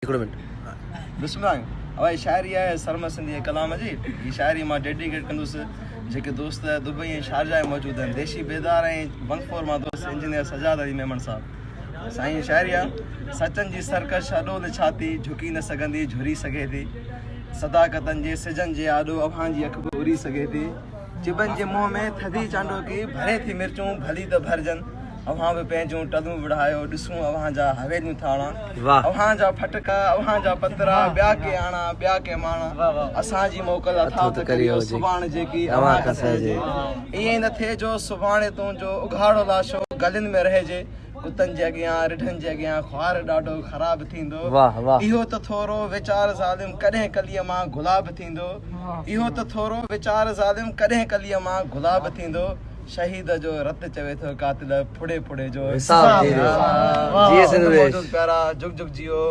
هڪڙو منٽ. بسم الله اوهان هي شاعري آهي سرمد سنڌي جي ڪلام جي هي شاعري مان ڊيڊيڪيٽ ڪندس جيڪي دوست دبئي ۽ شارجا ۾ موجود آهن ديشي بيدار ۽ ون فور مان دوست انجنيئر سجاد علي ميمڻ صاحب سائين هي شاعري آهي سچن جي سرڪش اڏول ڇاتي جهڪي نه سگهندي جهري سگهي ٿي صداقتن جي سجن جي آڏو اوهان جي اک به اوري سگهي ٿي چٻن جي منهن ۾ ٿڌي چانڊوڪي ڀري ٿي مرچون ڀلي ته ڀرجن اوهان به پنهنجون ٽلون وڙهايو، ڏسون اوهان جا حويليون ٿاڻا. اوهان جا ڦٽڪا، اوهان جا پترا، ٻيا ڪي آڻا، ٻيا ڪي ماڻا. اسان جي موڪل اٿا ته ڪريو، سڀاڻ جيڪي اوهان کان سهجي. ائين نه ٿئي جو سڀاڻي تنهنجو اگهاڙو لاشو گلين ۾ رهجي. ڪتن جي اڳيان، رڍن جي اڳيان خوار ڏاڍو خراب ٿيندو. اهو ته ٿورو ويچار ظالم ڪڏهن ڪليء مان گلاب ٿيندو. اهو ته ٿورو ويچار ظالم ڪڏهن ڪليء مان گلاب ٿيندو. شهيد جو رت چوي ٿو قاتل ڦڙي ڦڙي جو حساب ٿيندو. جيئي سنڌ ديش. موجود پيارا جگ جگ جيئو.